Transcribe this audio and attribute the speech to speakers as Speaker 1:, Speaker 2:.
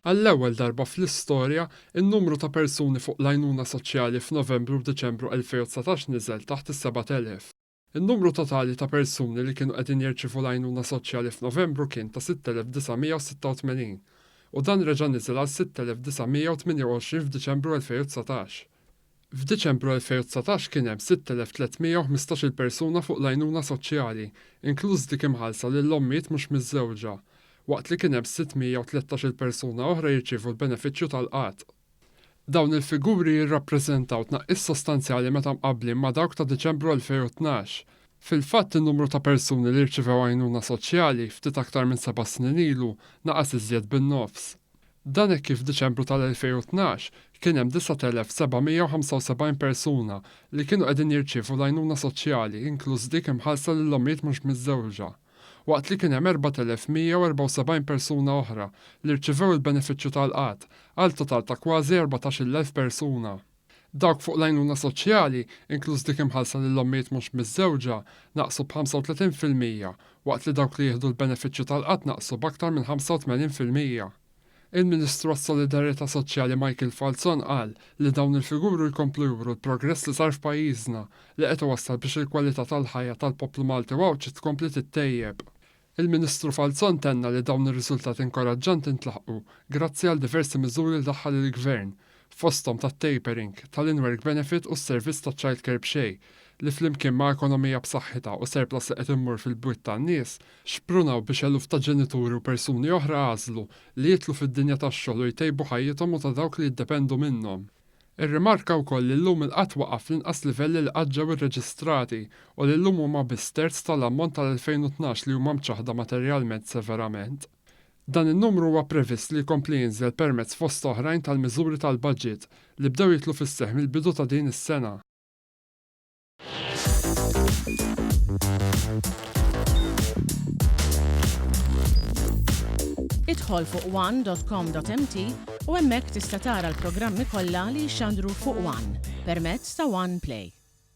Speaker 1: Għall-ewwel darba fl-istorja, in-numru ta' persuni fuq l-għajnuna soċjali f'Novembru u Diċembru 2019 niżel taħt is-7,000. In-numru totali ta' persuni li kienu qegħdin jirċievu l-għajnuna soċjali f'Novembru kien ta' 6,986 u dan reġa' niżel għal 6,928 f'Diċembru 2019. F'Diċembru 2019 kien hemm 6,315-il persuna fuq l-għajnuna soċjali, inkluż dik imħallsa lil ommijiet mhux miżżewġa, waqt li kien hemm 613-il persuna oħra jirċievu l-benefiċċju tal-qgħad. Dawn il-figuri jirrappreżentaw tnaqqis sostanzjali meta mqabblin ma' dawk ta' Diċembru 2012. Fil-fatt, in-numru ta' persuni li rċivew għajnuna soċjali, ftit aktar minn seba' snin ilu, naqas iżjed bin-nofs. Dan hekk kif f'Diċembru tal-2012 kien hemm 9,775 persuna li kienu qegħdin jirċievu l-għajnuna soċjali inkluż dik imħallsa lil ommijiet mhux miżżewġa, waqt li kien hemm 4,174 persuna oħra li rċivew il-benefiċċju tal-qgħad, għal total ta' kważi 14,000 persuna. Dawk fuq l-għajnuna soċjali, inkluż dik imħallsa lil ommijiet mhux miżżewġa, naqsu b'35% waqt li dawk li jieħdu l-benefiċċju tal-qgħad naqsu b'aktar minn 85%. Il-Ministru għas-Solidarjetà Soċjali Michael Falzon qal li dawn il-figuri jkomplu juru l-progress li sar f'pajjiżna li qed iwassal biex il-kwalità tal-ħajja tal-poplu Malti u Għawdxi tkompli tittejjeb. Il-Ministru Falzon tenna li dawn ir-riżultati inkoraġġanti ntlaħqu grazzi għal diversi miżuri li daħħal il-Gvern, fosthom tat-tapering, tal-in-work benefit u s-servizz taċ-child care b'xejn, li flimkien ma' ekonomija b'saħħitha u surplus li qed immur fil-bwiet tan-nies, xprunaw biex eluf ta' ġenituri u persuni oħra għażlu li jidħlu fid-dinja tax-xogħol u jtejbu ħajjithom u ta' dawk li jiddependu minnhom. Irrimarka wkoll li llum il-qgħad waqa' fl-inqas livelli li qatt ġew irreġistrati u li llum huma biss terz tal-ammont tal-2012 li huma mċaħħda materjalment severament. Dan in-numru huwa previst li jkompli jinżel permezz fost oħrajn tal-miżuri tal-baġit li bdew jidħlu fis-seħħ mill-bidu ta' din is-sena.
Speaker 2: Idħol fuq one.com.mt u hemmhekk tista' tara l-programmi kollha li jixxandru fuq One permezz ta' One Play.